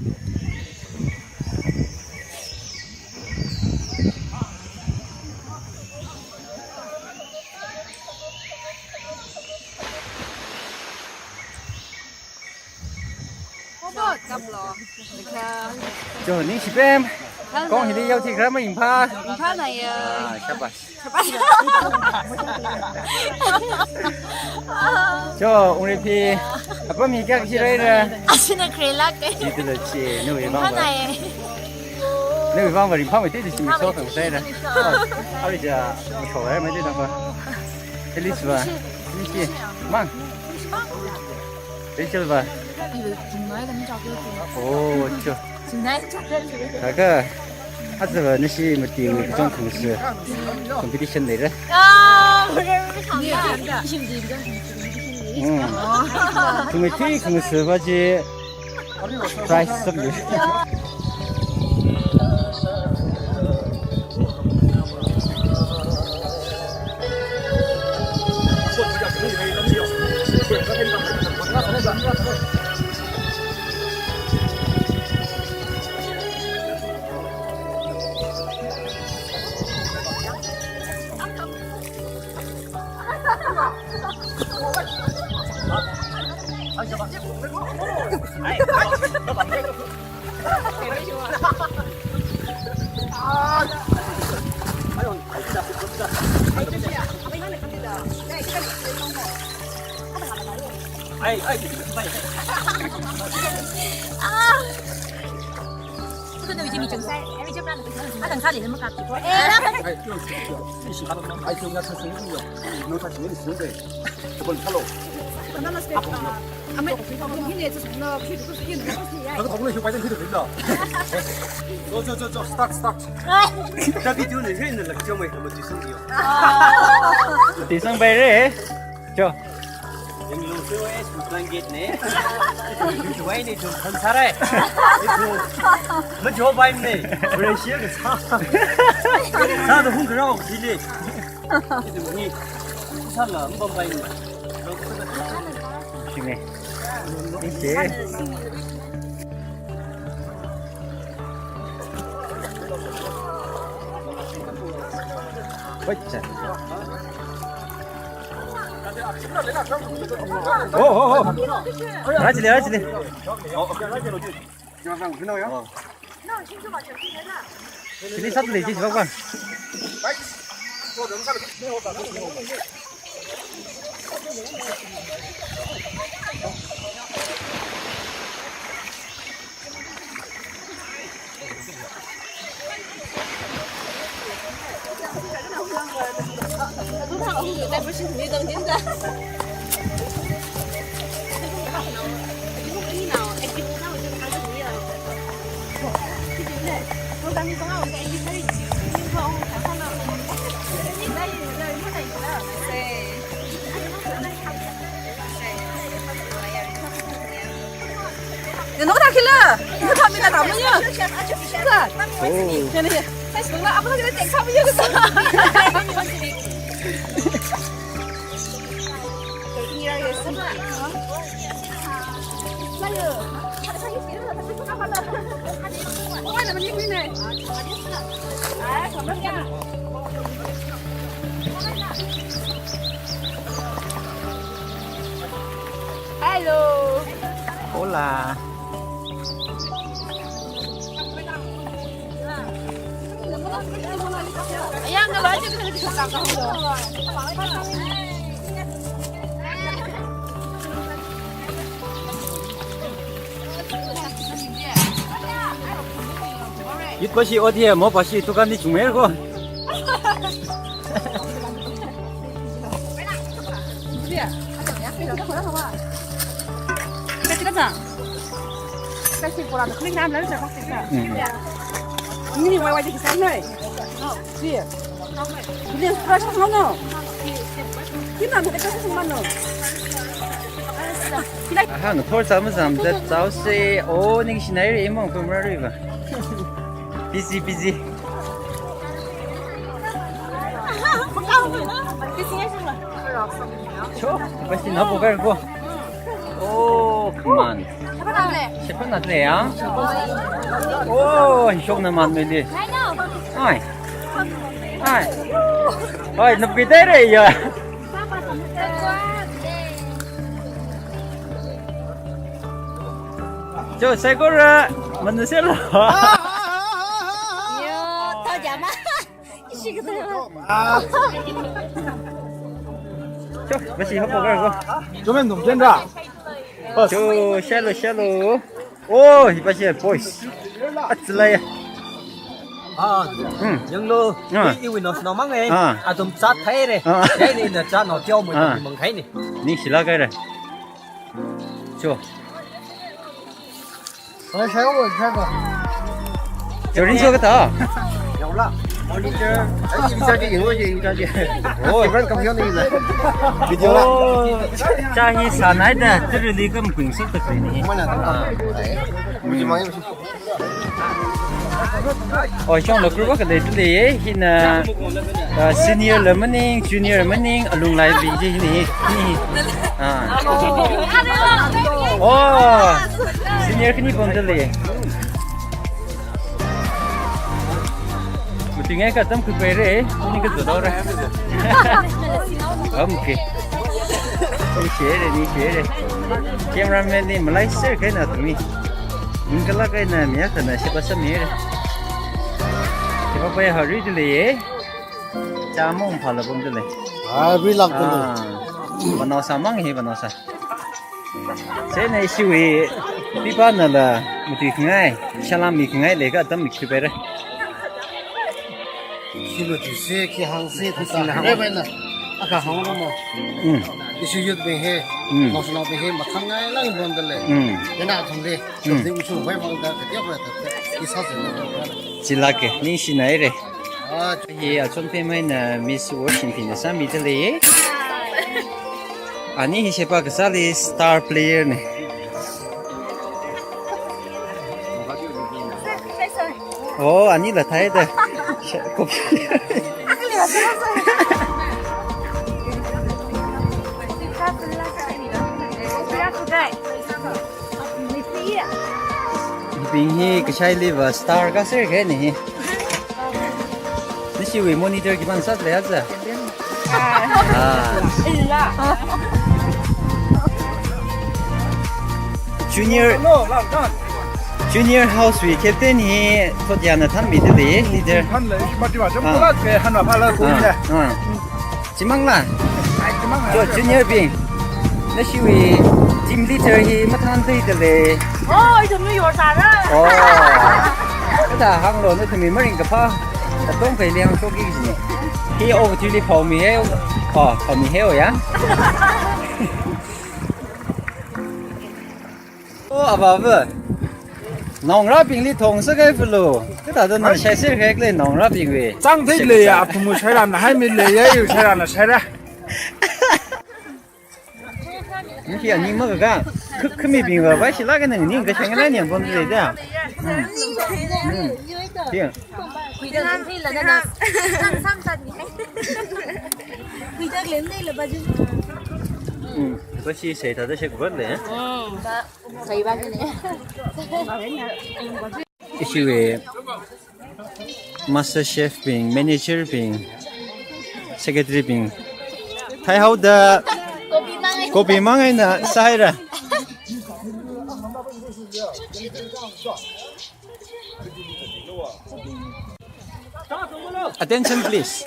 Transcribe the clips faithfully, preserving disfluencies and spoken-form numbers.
Robot, kaplo. Cho, ningshipem. Hello. Kong hili yaothikra ma Imphal? Imphal na ya. Ah, shabash. Cho, Ungreiphi. Apam hi kayākha chiraira? Ashina kharelāka. Chithāda chi, nawui vang va. Imphal na ya. Nawui vang va ringphāmeithui da shimiksho khangasaira. Imphal na ya. Oh, arui ja, mashorai maithui tangva. At least va. Ningshi. Mang. Rachel va. Oh, cho. Kaka, aja va nashi mati ngi kachon khangsa competition leira. Ah, hmm. Khangsa va chi prize sālui. Start, start. Video ni, video ni, lak jom ai, kamu tisung dia. Tisung bai re. Cho. Yang lu tu, eh, blanket ni. Itu wai ni tu, kan sarai. Itu, majo bai ni. Malaysia ke sa. Sa tu hung kerau sini. Itu ni. Sa lah, mbam bai ni. Sini. Ini. Wait. Oh, oh, oh. Rajili, rajili. Sini satu lagi, silakan. Nano kata kila, nano kami na kamu ya. Sa. Oh. Nano ya. Saya sebenarnya apa lagi nak cek kamu ya, sa. Hello. Hola. Yut pashi ot hiya, mo pashi tukandi chungmer ko. Kasi kata. Kasi pura tu klik nam lalu cakap kita. Hmm. Ini wai wai di sana. Iya. Ini fresh mana? Ini mana kita kasih mana? Aha, ngathor sama sama zat zau se. Oh, ningshinai re, imong pemra re ba. Busy, busy. Cho, pasti na poker ko. Oh, come on. Shepherd nat le ya. Oh, shok na man me di. Ai. Ai. Ai, na pi dai re ya. Jo, saikora, mana se lo. Yo, tau jama. Ishi kata. Jo, basi hapo kar ko. Jo, men dong jen da. Jo, shallow, shallow. Oh, hi basi boys. Atla ya. Ah, Hmm. Yang lo, Ah. I, I win os no mang eh. Ah. Atum chat thai re. Ah. Yang ni na chat no tiao mo Ah. Mang khai ni. Ni sila kai re. Jo. Hai, sai wo, sai wo. Jo, rin so kata. Yaula. Monitor. Ai, in charge, in charge, in charge. Oh, run kampion ni la. Video la. Oh, cha hi sanai da, tirili kam kuing sak tak ni. Mana tu? Ah. Muji mangi muji. Oh, shong lo group ka le le, hina, uh, senior la maning, junior maning, alung lai bi ji ni, ni. Ah. Oh, senior kini pom le. Mutingai ka tam ku pere, ni ka dodora. Okay. Ni share, ni share. Cameraman ni malai share kai na tumi. Ingkala kai na miya kana sipa samir. Sipa pai hari dile ye. Chamong phala bom dile. Ah, relax dile. Ah. Banao sa mang he banao sa. Sena ishiwi pipa na la muti khangai, shalam mi khangai le ka tam mi khipere. Silo tu se ki hang se tu sa. Re bai na. Aka hang lo mo. Mm. Ishi youth bing he. Mm. National bing he, mathang ngai lang bom dale. Mm. Yana thong de. Mm. Thong de uchu bai bang da ka dia ba ta. Isa se na. Chilake, ni shinai re. Ah, hi achon pe mai na Miss Worship na sami dale. Ani hi shepa kasali star player ne. Oh, ani la thai da. Sha-, ko- Bing hi kashai liva star ka sir ke ni. Ni shiwi monitor ki ban sat le aja. Ah. Junior, junior house wui captain hi thot yana than mi de leader. Han le, mati ma jam Ah. Pala ke han ma pala ko Ah, le. Ah. Chimang la. Ai, chimang la. Jo, junior bing. Nashiwi team leader hi mathan thei de le. Oh, itu mi yor sana. Oh. Kata hang lo, na tumi maring kapha. Katong kai liang so ki ni. Hi o tuli phao mi he. Oh, phao mi he o ya. Oh, ava ava. Nongrabingli thong sa kai pulu. Kata da na shai sir kai le nongrabing we. Chang thei le ya, aphumu shai ram na hai mi le ya, yu shai ram na shai ra. Ni hi ani ma ka. Khu-, khumi bing wa, wa shi la ka nang ni ka shang la ni bom le da. Hmm. Hmm. Hi. Hmm. Wa shi sai ta da shi ku le. Hmm. Ishiwe master chef bing, manager bing, secretary bing. Thai hao da kopi mang eina saira. Attention, please.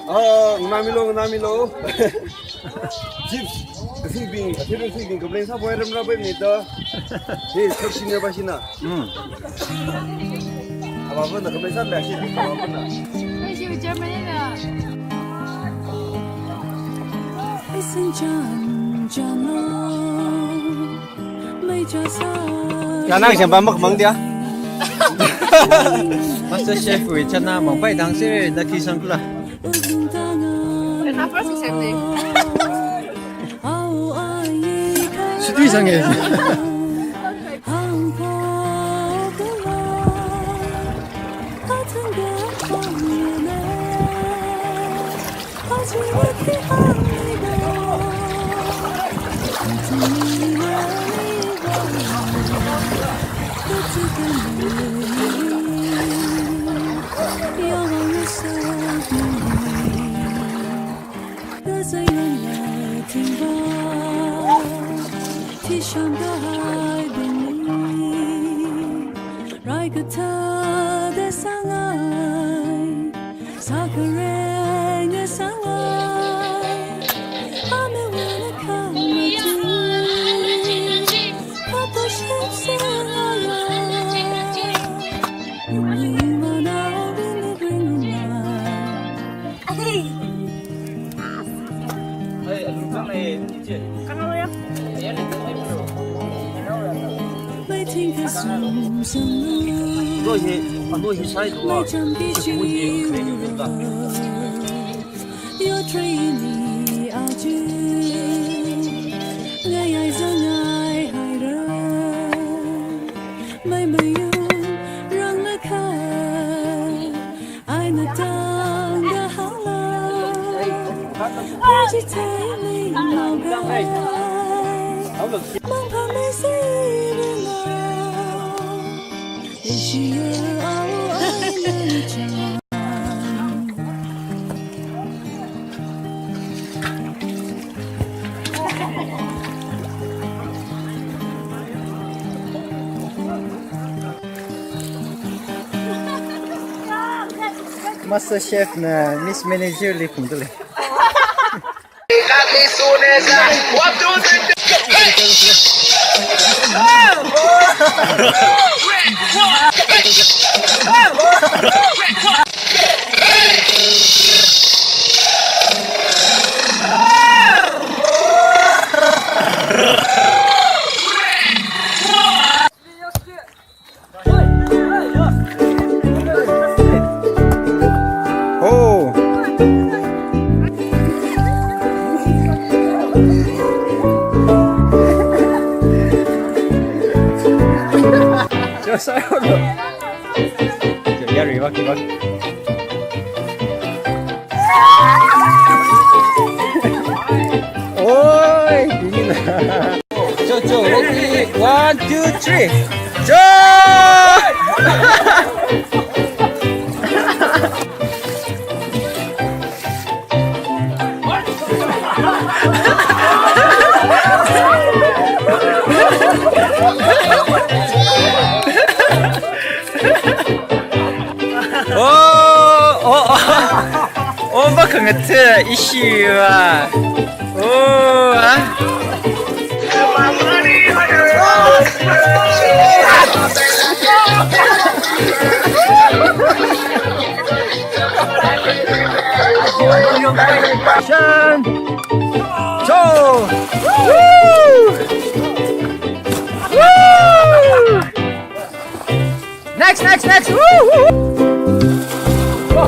Ah, ngamilo, ngamilo. Chips, kasing bing, kasing bing, complain sa boy ram ra boy ni to. Hey, sab senior ba sina. Hmm. Aba ba na complain sa la si, aba ba na. Ladies and gentlemen, Chana shempa mak mang dia. Master chef wui chana mang pai dang se na ki sang kula. Ena first exam ni. Situi sang e. Master Chef na Miss Manager li khumdale. Oh. Just, I don't know. Gary, waki, waki. Oi, dingin. Cho, cho, ready? One, two, three. Cho! Oh, oh, oh. Oh, makhangatha ishiva. Oh, ah. Action! Show! Woo! Woo! Next, next, next! Woo, woo, woo!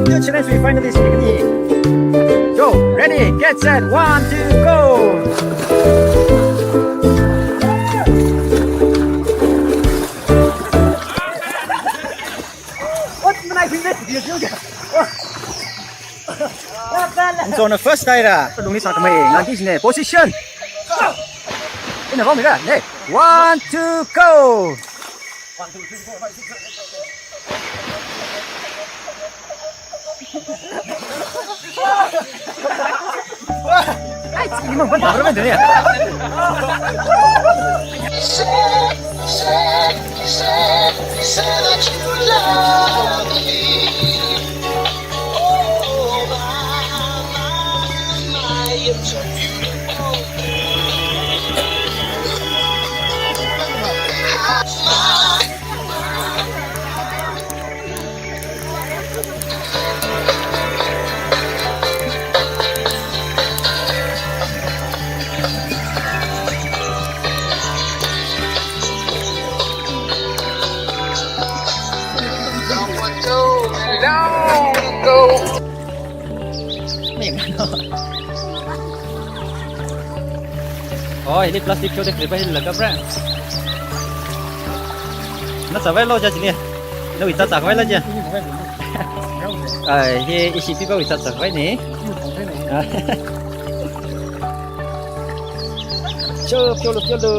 New challenge, we finally see. Go, ready, get set, one, two, go. Ungzong na first taira. Lungli sākhamei, nganti sine. Position. Ina vang mira. Hey, one, two, go. Ai, chi, imang ban, ban, ban, ban, ya. Oh, hili plastic show de kripa hili laga pra. Na savai lo ja chini. No ita savai la ja. Ai, hi ishi pipa ita savai ni. Cho, pyolo, pyolo.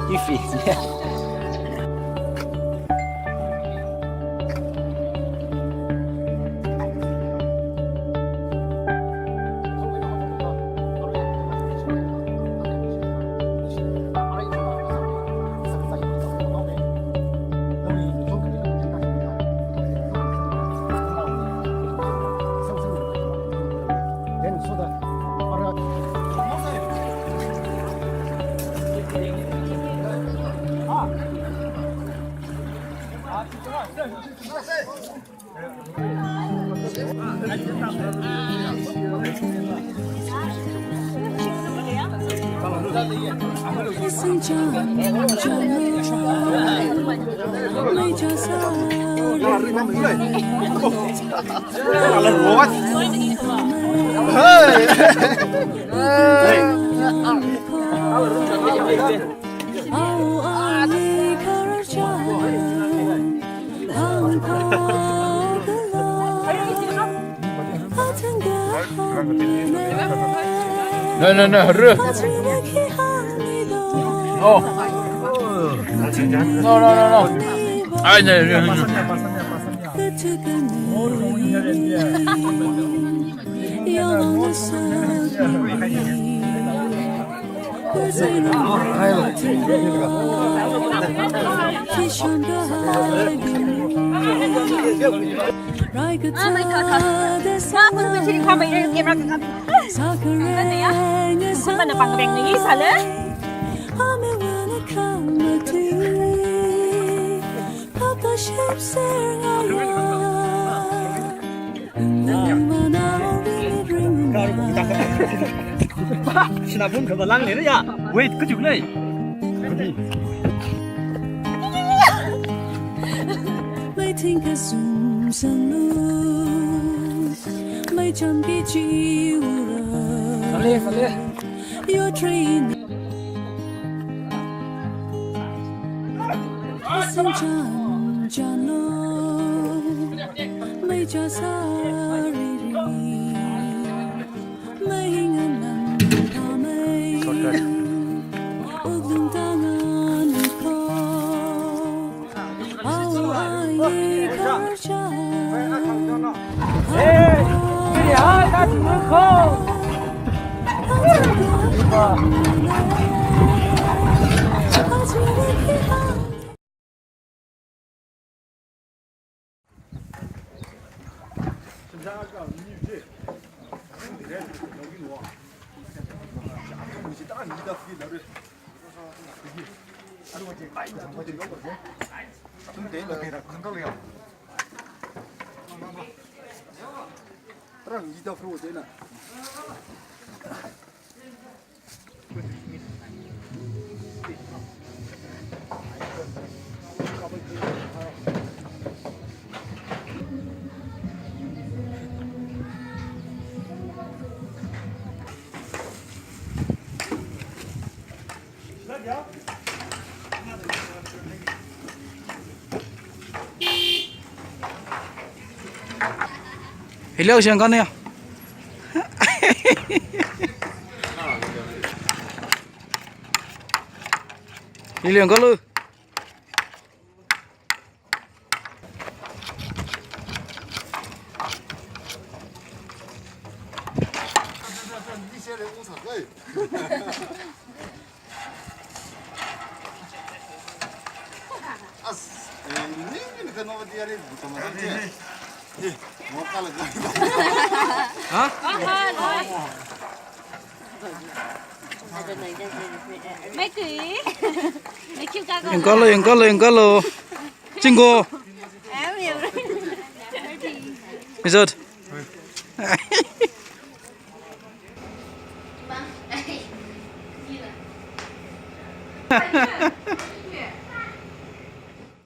Ifi. No, no, no, ru. Oh. No, no, no, no. Ai, no, no, no. Ah, mai tha tha. Nga pun pun chili khamei re, camera ka kami. Sākane ya. Sākane pang reng ni sāle. Papa ship ser ngaya. Shinapum kaba lang ne ya. Wait, kachuk lei. Mai ting kasum sanu. Mai cham ki chi ura. Fale, fale. Your train. Listen, John, John, lo. Mai cha sa ri ri. Shortcut. Hello, Shangkar ne? Hello, Shangkar lo. Ha? Yangkalo, yangkalo, yangkalo. Chingo. Izot.